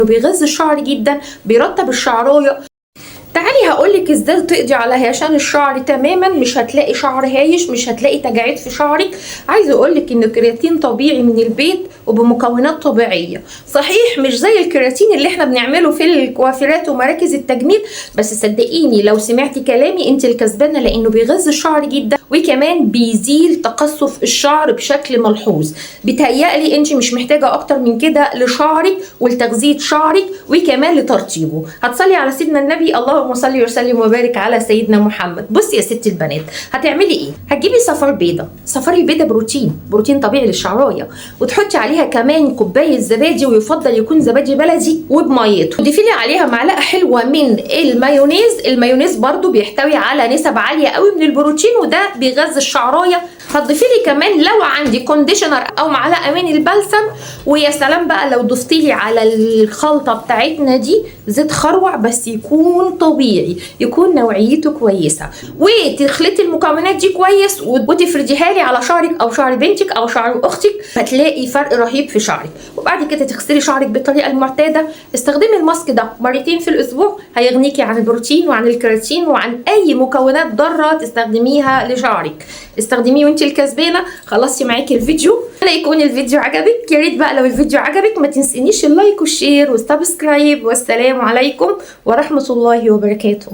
بيغذي الشعر جدا، بيرطب الشعرايه. تعالي هقولك ازاي تقضي على هيشان الشعر تماما. مش هتلاقي شعر هايش، مش هتلاقي تجاعيد في شعرك. عايزه اقولك ان الكرياتين طبيعي من البيت وبمكونات طبيعية، صحيح مش زي الكرياتين اللي احنا بنعمله في الكوافيرات ومراكز التجميل، بس صدقيني لو سمعتي كلامي انت الكسبانه، لانه بيغذي الشعر جدا وكمان بيزيل تقصف الشعر بشكل ملحوظ. بيتهيألي انت مش محتاجه اكتر من كده لشعرك ولتغذيه شعرك وكمان لترطيبه. هتصلي على سيدنا النبي، اللهم صل وسلم وبارك على سيدنا محمد. بصي يا ست البنات، هتعملي ايه؟ هتجيبي صفار بيضة، صفار البيضة بروتين، بروتين طبيعي للشعرايه، وتحطي عليها كمان كوباية زبادي، ويفضل يكون زبادي بلدي وبميته. تضيفي لي عليها معلقه حلوة من المايونيز. المايونيز برضو بيحتوي على نسب عالية قوي من البروتين وده بيغذي الشعرايه. هتضيفي لي كمان لو عندي conditioner او معلقه من البلسم، ويا سلام بقى لو ضفتي لي على الخلطة بتاعتنا دي زيت خروع، بس يكون طبيعي، يكون نوعيته كويسة، وتخلطي المكونات دي كويس وتفرديها لي على شعرك او شعر بنتك او شعر اختك، هتلاقي فرق رهيب في شعرك. وبعد كده تغسلي شعرك بالطريقة المعتادة. استخدمي الماسك ده مرتين في الاسبوع، هيغنيكي عن البروتين وعن الكرياتين وعن اي مكونات ضارة تستخدميها لشعرك. استخدميه وانت الكسبانه. خلصتي معاكي الفيديو، لا يكون الفيديو عجبك. يا ريت بقى لو الفيديو عجبك ما تنسينيش ال like وال share وال subscribe، والسلام عليكم ورحمة الله وبركاته.